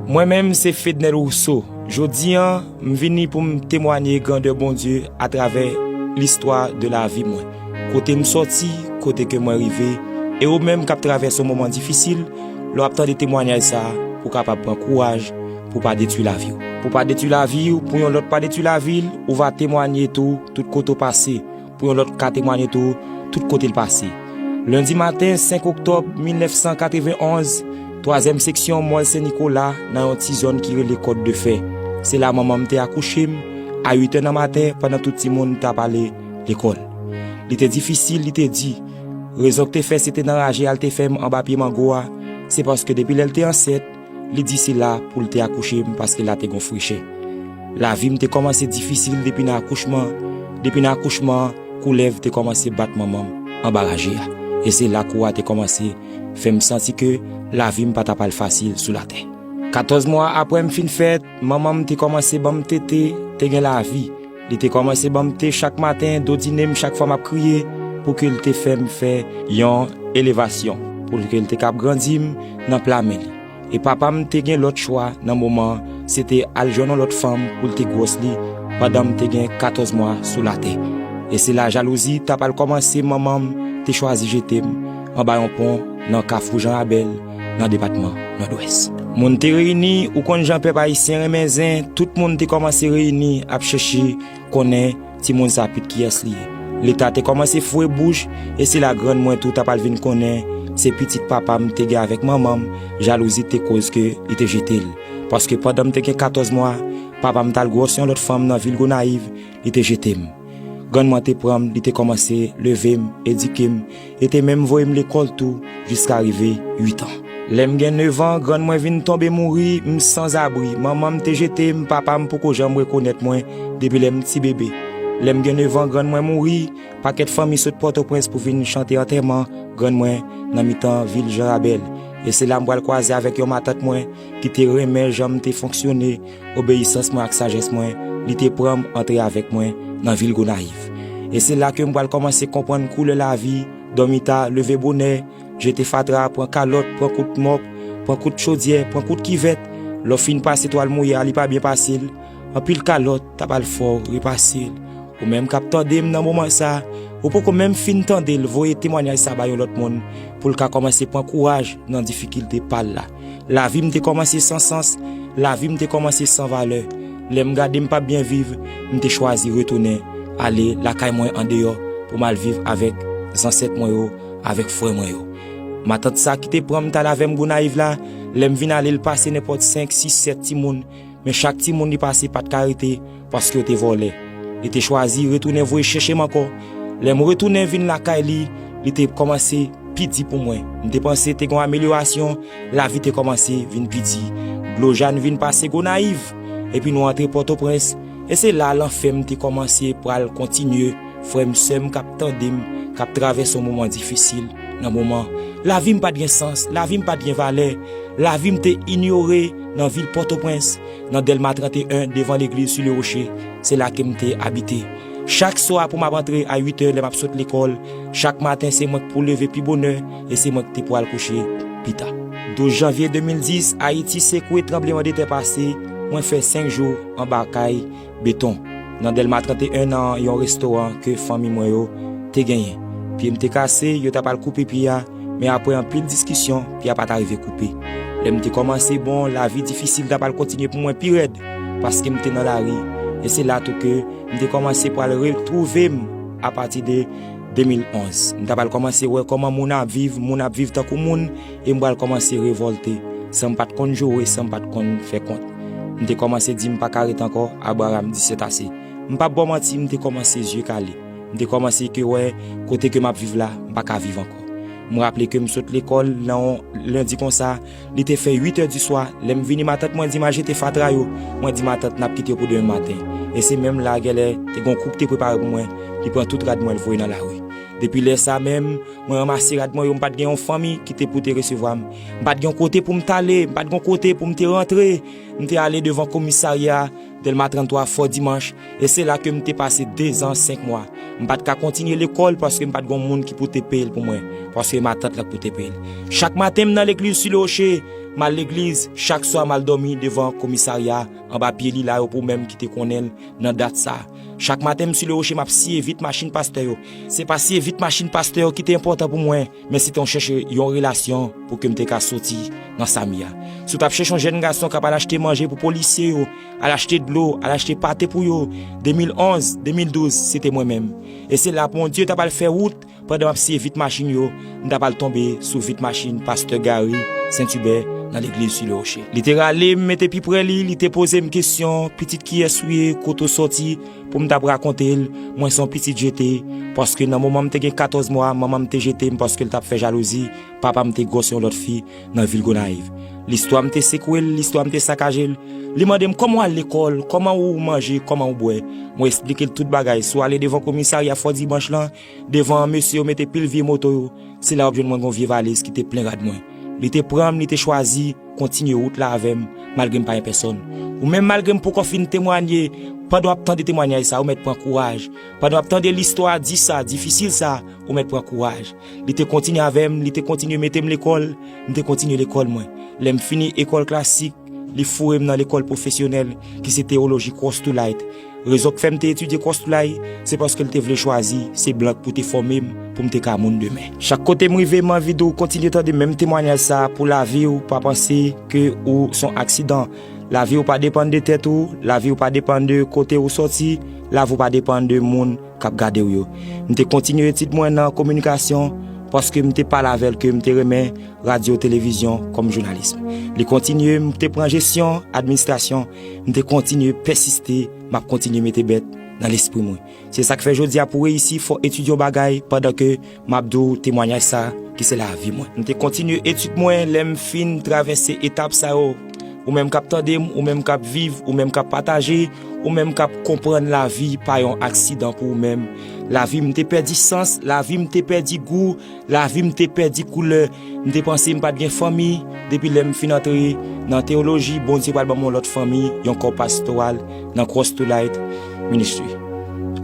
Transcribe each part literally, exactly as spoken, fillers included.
Mwen menm se Fednel Rousseau. Jodi a, m vini pou m temwanye grandè Bondye atravè listwa de lavi mwen. Kote m sòti, kote ke mwen rive, e ou menm k ap travèse yon moman difisil, lè w ap tande temwanyaj sa a, pou w kapab pran kouraj, pou w pa detwi lavi w. Pou w pa detwi lavi w, pou yon lòt pa detwi lavi l, ou va temwanye tou, tout kote w pase, pou yon lòt ka temwanye tou, tout kote l pase. Lendi maten, senk oktòb mil nèf san katrevenn onz, twazyèm seksyon Mòl Sen Nikola, nan yon ti zòn ki rele Kòd de Fè. Se la manman m te akouche m, a uit è nan maten, pandan tout timoun t ap ale lekòl. Li te difisil, li te di. Rezon k te fè se te nan raje a l te fè m anba pye mango a, se paske depi lè l te ansent, li di se la pou l te akouche m paske la te gon frechè. Lavi m te kòmanse difisil depi nan akouchman. Depi nan akouchman an, koulèv te kòmanse bat manman m anba raje a. E se la kou a te kòmanse fè m santi ke lavi m pa t ap al fasil sou latè. Katòz mwa apre m fin fèt, manman m te kòmanse ban m tete, te gen lavi. Li te kòmanse ban m te chak maten, dodinen m chak fwa m ap kriye, pou ke l te fè m fè yon elevasyon, pou ke l te kab grandi m nan pla men li. E papa m te gen lòt chwa nan moman an, se te al jwenn yon lòt fanm pou l te gwòs li pandan m te gen katòz mwa sou latè. E se la jalouzi t ap al kòmanse, manman m te chwazi jete m anba yon pon nan Kafou Jan Rabèl, nan depatman Nòdwès. Moun te reyini, ou konn jan pèp ayisyen renmen zen, tout moun te kòmanse reyini ap chèche konnen timoun sa pit kiyès li ye. Leta te kòmanse foure bouch, e se la grann mwen tou t ap al vin konnen se pitit papa m te gen avèk manman m, jalouzi te koz ke li te jete l. Paske pandan m te gen katòz mwa, papa m t al gwòs yon lòt fanm nan vil Gonayiv, li te jete m. Grann mwen te pran m, li te kòmanse leve m, edike m, e te menm voye m lekòl tou, jiska rive uit an. Lè m gen nèf an, grann mwen vin tonbe mouri, m sanzabri. Manman m te jete m, papa m poko janm rekonèt mwen depi lè m ti bebe. Lè m gen nèf an, grann mwen mouri, pakèt fanmi sot Pòtoprens pou vin chante antèman grann mwen nan mitan vil Jan Rabèl. E se la m pral kwaze avèk yon matant mwen ki te renmen jan m te fonksyone, obeyisans mwen ak sajès mwen, li te pran m antre avèk mwen nan vil Gonayiv. E se la ke m pral kòmanse konprann koulè lavi, dòmi ta, leve bonè, jete fatra, pran kalòt, pran kout mòp, pran kout chodyè, pran kout kivèt. Lè w fin pase twal mouye a, li pa byen pase l. Anpil kalòt t ap al fè w repase l. Ou menm k ap tande m nan moman sa, ou poko menm fin tande l, voye temwanyaj sa ba yon lòt moun, pou l ka kòmanse pran kouraj nan difikilte pa l la. Lavi m te kòmanse san sans, lavi m te kòmanse san valè. Lè m gade m p ap byen viv, m te chwazi retounen ale lakay mwen andeyò pou m al viv avèk zansèt mwen yo, avèk frè mwen yo. Matant sa ki te pran m t al avè m Gonayiv la, lè m vin ale, l pase nenpòt senk, sis, sèt timoun, men chak timoun li pase pa t ka rete, paske yo te vòlè. Li te chwazi retounen voye chèche m ankò. Lè m retounen vin lakay li, li te kòmanse pi di pou mwen. M te panse te gen yon amelyorasyon, lavi te kòmanse vin pi di. Dlo Jàn vin pase Gonayiv, epi nou antre Pòtoprens, e se la lanfè m te kòmanse pral kontinye. Frè m, sè m k ap tande m, k ap travèse yon moman difisil nan moman. Lavi m pa t gen sans, lavi m pa t gen valè, lavi m te inyore nan vil Pòtoprens, nan Dèlma trannteyen, devan legliz Sur le Rocher, se la ke m te abite. Chak swa pou m ap antre a uit è lè m ap sot lekòl, chak maten se mwen k pou leve pi bonè e se mwen k te pou al kouche pi ta. Douz janvye de mil dis, Ayiti sekwe, tranblemanntè pase, mwen fè senk jou anba kay beton, nan Dèlma trannteyen, nan yon restoran ke fanmi mwen yo te genyen. Pye m te kase, yo t ap al koupe pye a, men apre anpil diskisyon, pye a pa t arive koupe. Lè m te kòmanse bon, lavi difisil t ap al kontinye pou mwen pi rèd, paske m te nan lari. E se la tou ke m te kòmanse pral retwouve m apati de de mil onz. M t ap al kòmanse wè kòman moun ap viv, moun ap viv tankou moun, e m pral kòmanse revòlte, san m pa t konn joure, san m pa t konn fè kont. M te kòmanse di m pa ka ret ankò, Abraram di c'est assez. M p ap ba w manti, m te kòmanse zye kale. M te kòmanse ke wè kote ke m ap viv la, m pa ka viv ankò. M raple ke m sot lekòl nan yon lendi konsa, li te fè uit è di swa, lè m vini, matant mwen di m al jete fatra yo. Mwen di matant n ap kite yo pou demen maten. E se menm la, gèlè, te gen yon kou k te prepare pou mwen, li pran tout rad mwen, l voye nan lari. Depi lè sa menm, mwen ranmase rad mwen yo, m pa t gen yon fanmi ki te pou te resevwa m. M pa t gen yon kote pou m t ale, m pa t gen yon kote pou m te rantre. M te ale devan komisarya Dèlma tranntwa Fò Dimanch, e se la ke m te pase dezan senk mwa. M pa t ka kontinye lekòl paske m pa t gen yon moun ki pou te peye l pou mwen, paske matant la k pou te peye l. Chak maten, m nan legliz Sur le Rocher, M al legliz, chak swa m al dòmi devan komisarya, anba pye lila yo pou menm ki te konnen l nan dat sa. Chak maten m sou le woche m ap siye vit machin pastè yo. Se pa siye vit machin pastè yo ki te enpòtan pou mwen, men se te yon chèche yon relasyon pou ke m te ka soti nan sa m ye a. Si w t ap chèche yon jèn gason k ap al achte manje pou polisye yo, al achte dlo, al achte pate pou yo, de mil onz, de mil douz, se te mwen menm. E se la Bondye t ap al fè wout pandan m ap siye vit machin yo, m t ap al tonbe sou vit machin pastè Gary Sentibè nan legliz sou le woche. Li te rale m mete pi pre li, li te poze m kesyon, "Pitit kiyès ou ye, kote w sòti?" Pou m t ap rakonte l, mwen se yon pitit jete, paske nan moman m te gen katòz mwa, manman m te jete m paske l t ap fè jalouzi, papa m te gwòs yon lòt fi nan vil Gonayiv. Listwa m te sekwe l, listwa m te sakaje l. Li mande m, "Kòman w al lekòl? Kòman ou manje? Kòman ou bwè?" Mwen esplike l tout bagay. Si w ale devan komisarya Fò Dimanch lan, devan mesye yo mete pil vye moto yo, se la w ap jwenn mwen gon vye valiz ki te plen rad mwen. Li te pran m, li te chwazi kontinye wout la avè m, malgre m pa gen pèsòn. Ou menm, malgre m poko fin temwanye, pandan w ap tande temwanyaj sa, ou mèt pran kouraj. Pandan w ap tande listwa di sa, difisil sa, ou mèt pran kouraj. Li te kontinye avè m, li te kontinye mete m lekòl, m te kontinye lekòl mwen. Lè m fini ekòl klasik, li foure m nan lekòl pwofesyonèl, ki se teyoloji Cross to Light. Rezon k fè m te etidye Cross to Light, se paske l te vle chwazi se blan k pou te fòme m, pou m te ka moun demen. Chak kote m rive, m anvi di w kontinye tande menm temwanyaj sa a pou lavi w, pa panse ke ou se yon aksidan. Lavi w pa depann de tèt ou, lavi w pa depann de kote ou sòti, lavi w pa depann de moun k ap gade w yo. M te kontinye etid mwen nan kominikasyon, paske m te pale avè l ke m te renmen radyo, televizyon kòm jounalis. Li kontinye, m te pran jesyon, administrasyon, m te kontinye pèsiste, m ap kontinye mete bèt nan lespri mwen. Se sa k fè jodi a pou w reyisi, fò w etidye yon bagay pandan ke m ap di w temwanyaj sa ki se lavi mwen. M te kontinye etid mwen, lè m fin travèse etap sa yo. Ou menm k ap tande m, ou menm k ap viv, ou menm k ap pataje, ou menm k ap konprann lavi pa yon aksidan pou ou menm. Lavi m te pèdi sans, lavi m te pèdi gou, lavi m te pèdi koulè. M te panse m pa t gen fanmi. Depi lè m fin antre nan teyoloji, Bondye pral ban m yon lòt fanmi, yon kò pastoral nan Cross to Light Ministry.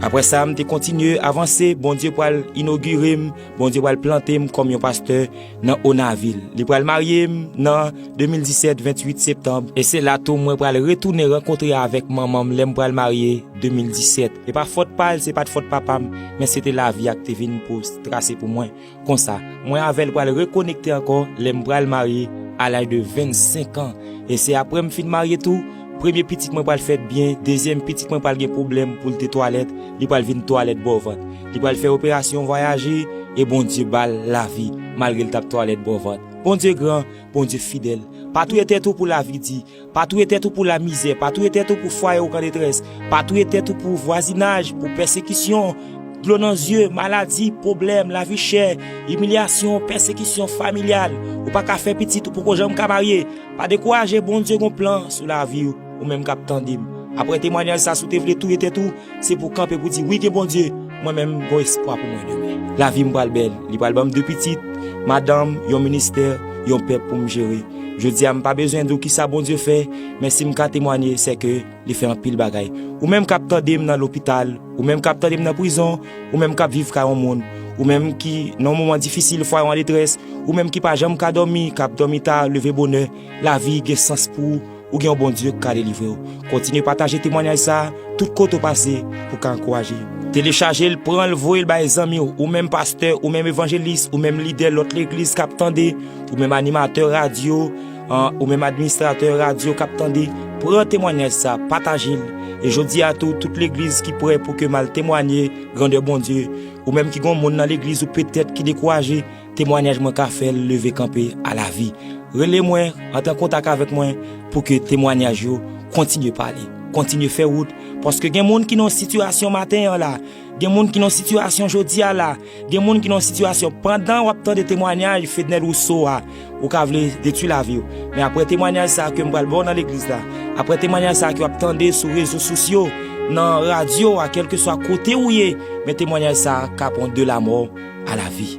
Apre sa, m te kontinye avanse, Bondye pral inogire m, Bondye pral plante m kòm yon pastè nan Onavil. Li pral marye m nan de mil disèt, venntuit septanm. E se la tou mwen pral retounen rankontre avèk manman m lè m pral marye de mil disèt. E pa fòt pa l, se pa t fòt papa m, men se te lavi a k te vin pou trase pou mwen. Konsa, mwen avè l pral rekonekte ankò lè m pral marye a laj de vennsenk an. E se apre m fin marye tou, premye pitit mwen pral fèt byen, dezyèm pitit mwen pral gen pwoblèm pou l te twalèt, li pral vin twalèt bò vant. Li pral fè operasyon vwayaje, e Bondye ba l lavi, malgre l t ap twalèt bò vant. Bondye gran, Bondye fidèl. Pa touye tèt ou pou lavi di. Pa touye tèt ou pou lamizè, pa touye tèt ou pou fwaye ou k an detrès, pa touye tèt ou pou vwazinaj, pou pèsekisyon, dlo nan zye, maladi, pwoblèm, lavi chè, imilyasyon, pèsekisyon familyal. Ou pa ka fè pitit, ou poko janm ka marye. Pa dekouraje, Bondye gon plan sou lavi w, ou menm k ap tande m. Apre temwanyaj sa, si w te vle touye tèt ou, se pou w kanpe pou di, "Wi, gen Bondye, mwen menm, gon espwa pou mwen demen." Lavi m pral bèl, li pral ban m de pitit, madanm, yon ministè, yon pèp pou m jere. Jodi a, m pa bezwen di w kisa Bondye fè, men si m ka temwanye, se ke li fè anpil bagay. Ou menm k ap tande m nan lopital, ou menm k ap tande m nan prizon, ou menm k ap viv kay yon moun, ou menm ki nan yon moman difisil, fwaye w an detrès, ou menm ki pa janm ka dòmi, k ap dòmi ta, leve bonè, lavi gen sans pou ou, ou gen yon Bondye k ka delivre w. Kontinye pataje temwanyaj sa a, tout kote w pase, pou w ka ankouraje. Telechaje l, pran l, voye l bay zanmi w, ou menm pastè, ou menm evanjelis, ou menm lidè lòt legliz k ap tande, ou menm animatè radyo, an, ou menm administratè radyo k ap tande, pran temwanyaj sa, pataje l. E jodi a tou, tout legliz ki prè pou ke m al temwanye grandè Bondye, ou menm ki gon moun nan legliz ou petèt ki dekouraje, temwanyaj mwen ka fè l leve kanpe a lavi. Rele mwen, antre an kontak avèk mwen pou ke temwanyaj yo kontinye pale, kontinye fè wout, paske gen moun ki nan yon sitiyasyon maten an la, gen moun ki nan yon sitiyasyon jodi a la, gen moun ki nan yon sitiyasyon pandan w ap tande temwanyaj Fednel Rousseau a, ou ka vle detwi lavi w. Men apre temwanyaj sa a ke m pral ba w nan legliz la, apre temwanyaj sa a ke w ap tande sou rezo sosyo, nan radyo a, kèlkeswa kote ou ye, men temwanyaj sa a ka pran de la mò a la vi.